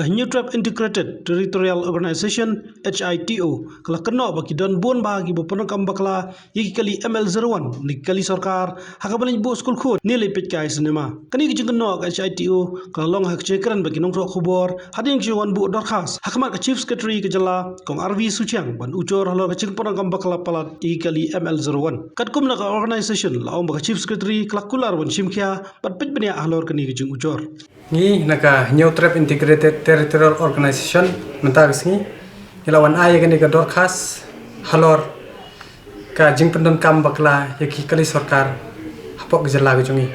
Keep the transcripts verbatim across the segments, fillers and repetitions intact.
Ka Hynñiewtrep Integrated Territorial Organization, H I T O, ka la kynnoh ba ki don bun bha kiba pyndonkam bakla ïa ki kali M L zero one ne ki kali sorkar ha kaba leit buh skul khun ne leit peit kai cinema. Kane ka jingkynnoh ka H I T O ka la long ha ka jingkren bad ki nongthoh khubor hadien ka jingwan buh dorkhas ha khmat ka Chief Secretary ka jylla Kong R V Suchiang ban ujor halor ka jingpyndonkam bakla palat ïa ki kali M L zero one. Katkum na ka organization la ong ba ka Chief Secretary ka la kular ban shim khia bad peit bniah halor kane ka jingujor. Ngi na ka Hynñiewtrep Integrated Territorial Organization mynta ka sngi ngi la wan ai ïa kane ka dorkhas halor ka jingpyndonkam bakla ïa ki kali sorkar hapoh ka jylla ka jong ngi.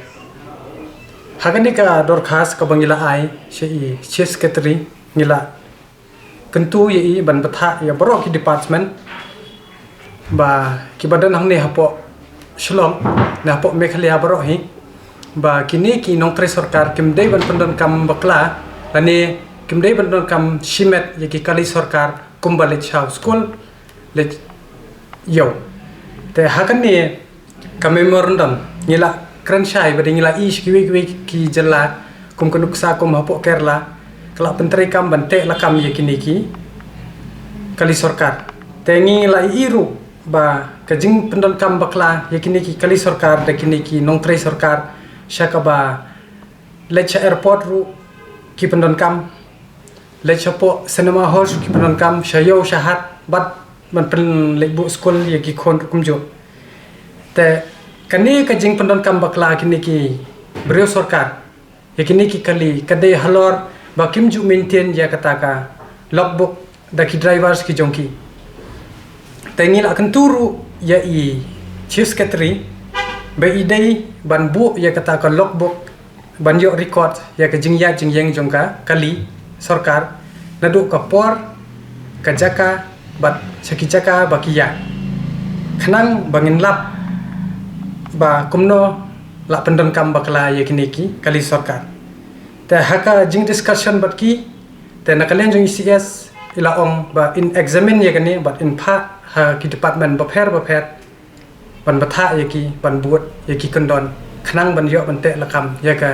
Ha kane ka dorkhas kaba ngi la ai sha i Chief Secretary ngi la kyntu ïa i ban bthah ïa baroh ki department ba kiba don hangne hapoh Shillong ne hapoh Meghalaya baroh hi ba kine ki nongtrei sorkar kim dei ban pyndonkam bakla lane kim dei ban pyndonkam shimet ïa ki kali sorkar kumba leit shaw skul leit ïew. Te ha kane ka memorandum ngi la kren shai bad ngi la ïohi sha kiwei kiwei ki jylla kum ka nuksa kum hapoh Kerala ka la pyntreikam ban teh lakam ïa kine ki kali sorkar. Te ngi la ïohi ruh ba ka jingpyndonkam bakla ïa kine ki kali sorkar da kine ki nongtrei sorkar sha kaba leit sha airport ruh ki pyndonkam, leit shapoh cinema hall ruh ki pyndonkam, sha ïew sha hat bad ban pynleit buh skul ïa ki khun ruh kumjuh. Te kane ka jingpyndonkam bakla kine ki briew sorkar ïa kine ki kali ka dei halor ba kim ju maintain ïa kata ka logbook da ki drivers ki jong ki. Te ngi la kyntu ruh ïa i Chief Secretary ba i dei ban buh ïa kata ka logbook ban ïoh record ïa ka jingïaid jingïeng jong ka kali sorkar naduh ka por, ka jaka bad sha ki jaka ba ki ïaid khnang ba ngin lap ba kumno la pyndonkam bakla ïa kine ki kali sorkar. Te ha ka jingdiscussion bad ki te na ka liang jong i C S i la ong ba in examine ïa kane bad in phah ha ki department bapher bapher ban bthah ïa ki ban bud ïa ki kyndon khnang ban ïoh ban teh lakam ïa ka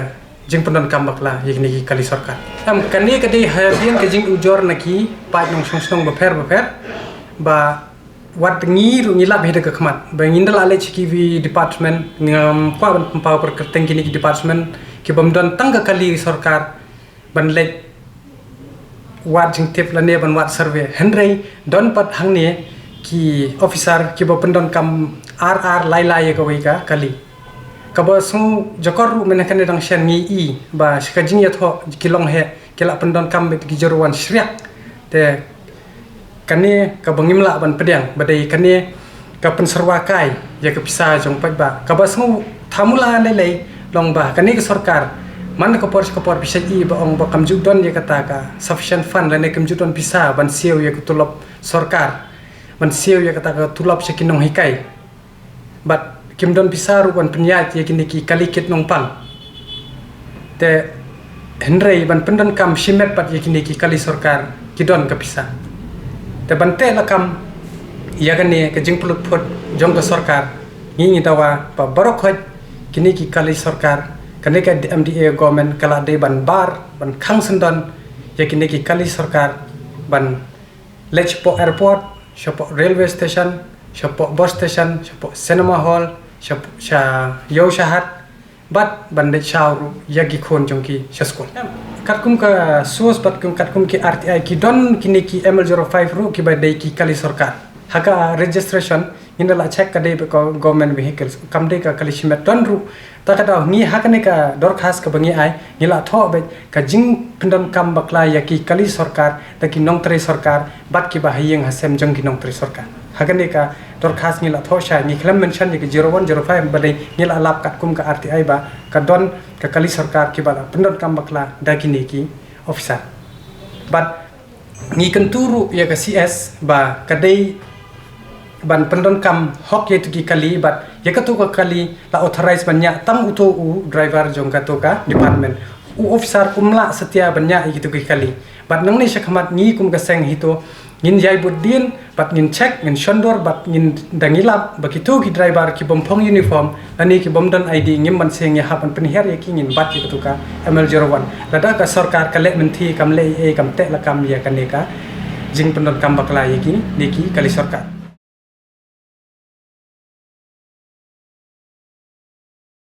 jingpyndonkam bakla ïa kine ki kali sorkar. Em kane ka dei hadien ka jingujor na ki paid nongshong shnong bapher bapher ba wat ngi ruh ngi lap hi da ka khmat ba ngin da la leit sha kiwei department ngam kwah ban pynpaw pyrkhat teng kine ki department ki bym don tang ka kali sorkar ban leit wad jingtip lane ban wad survey. Hynrei don pat hangne ki officer kiba pyndonkam ar ar lai lai ïa kawei ka kali. Kaba sngew jakor ruh mynne kane dang shen ngi i ba sha ka jingïathoh ki long heh ki la pyndonkam bad ki jyrwan shriak. Te kane kaba ngim lah ban pdiang ba dei kane ka pynsyrwa kai ïa ka pisa jong paidbah. Kaba sngew thamula lei lei long ba kane ka sorkar man ka por sha ka por pisa i ba ong ba kam ju don ïa kata ka sufficient fund lane kam ju don pisa ban siew ïa ka tulop sorkar, ban siew ïa kata ka tulop sha ki nonghikai. Bad kim don pisa ruh ban pynïaid ïa kine ki kali kit nongpang. Te hynrei ban pyndonkam shimet pat ïa kine ki kali sorkar ki don ka pisa. Te ban teh lakam ïa kane ka jingpynlut phut jong ka sorkar ngi ngi dawa ba baroh khoit kine ki kali sorkar kane ka M D A government ka la dei ban bar ban khang syndon ïa kine ki kali sorkar ban leit shapoh airport, shapoh railway station, shapoh bus station, shapoh cinema hall, shapoh sha ïew sha hat bad ban leit shaw ruh ïa ki khun jong ki sha skul. Katkum ka source bad kum katkum ki R T I ki don kine ki M L zero five ruh kiba dei ki kali sorkar. Ha ka registration ngin da la check ka dei ka government vehicles kam dei ka kali shimet don ruh. Ta ka daw ngi ha kane ka dorkhas kaba ngi ai ngi la thoh bad ka jingpyndonkam bakla ïa ki kali sorkar da ki nongtrei sorkar bad kiba ha ïing ha sem jong ki nongtrei sorkar. Ha kane ka dorkhas ngi la thoh shai ngi khlem mention ïa ka zero one zero five ba dei ngi la lap katkum ka R T I ba ka don ka kali sorkar kiba la pyndonkam bakla da kine ki officer. Bad ngi kyntu ruh ïa ka C S ba ka dei ban pyndonkam hok ïa tu ki kali bad ïa katu ka kali la authorize ban ïa tang utu u driver jong katu ka department. U officer um lah satia ban ïa ïa tu ki kali. Bad nangne shakhmat ngi kum ka seng hito Ngin ïai bud dien bad ngin check, ngin shondur bad ngin da ngi lap ba kito ki driver ki bym phong uniform lane ki bym don I D ngim ban seng ïa hap ban pynhiar ïa ki, ngin bat ïa kito ka M L zero one. Lada ka sorkar ka leh mynthi, kam leh ei ei, kam teh lakam ïa kane ka jingpyndonkam bakla ïa kine ki kali sorkar.